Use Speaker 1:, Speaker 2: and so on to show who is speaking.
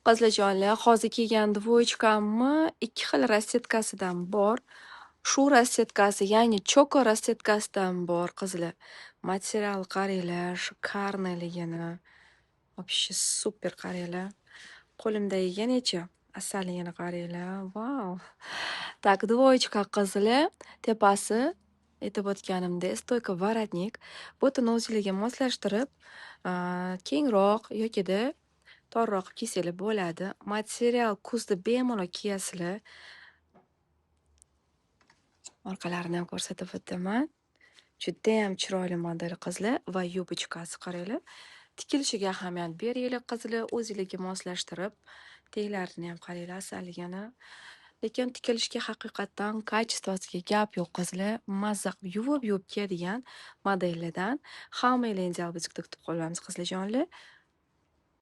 Speaker 1: Qizlarjonlar, hozir kiygan двоечка mni ikki xil расцветка sidan bor. Shu расцветка si, ya'ni choco расцветка sidan bor, qizlar. Material qaranglar, шикарный ligini. Вообще супер, qaranglar. Qo'limdagiga necha? Asalligini qaranglar. Vau! Так, двоечка, qizlar, tepasi, aytib o'tganimdek, стойка воротник. Butun o'zinglarga moslashtirib, kengroq yokida torroq qilib kiysanglar bo'ladi. Material kuzda bemalol kiyasizlar. Orqalarini ham ko'rsatib o'taman. Judayam chiroyli model, qizlar, va юбочка si, qaranglar. Tikilishiga ahamiyat beringlar, qizlar, o'zinglarga moslashtirib, taglarini ham qaranglar, asalligini. Lekin tikilishga haqiqatdan качество siga gap yo'q, qizlar. Mazza qilib yuvib-yuvib kiyadigan modellardan. Hammanglarni Ideal Butikda kutib qolamiz, qizlarjonlar.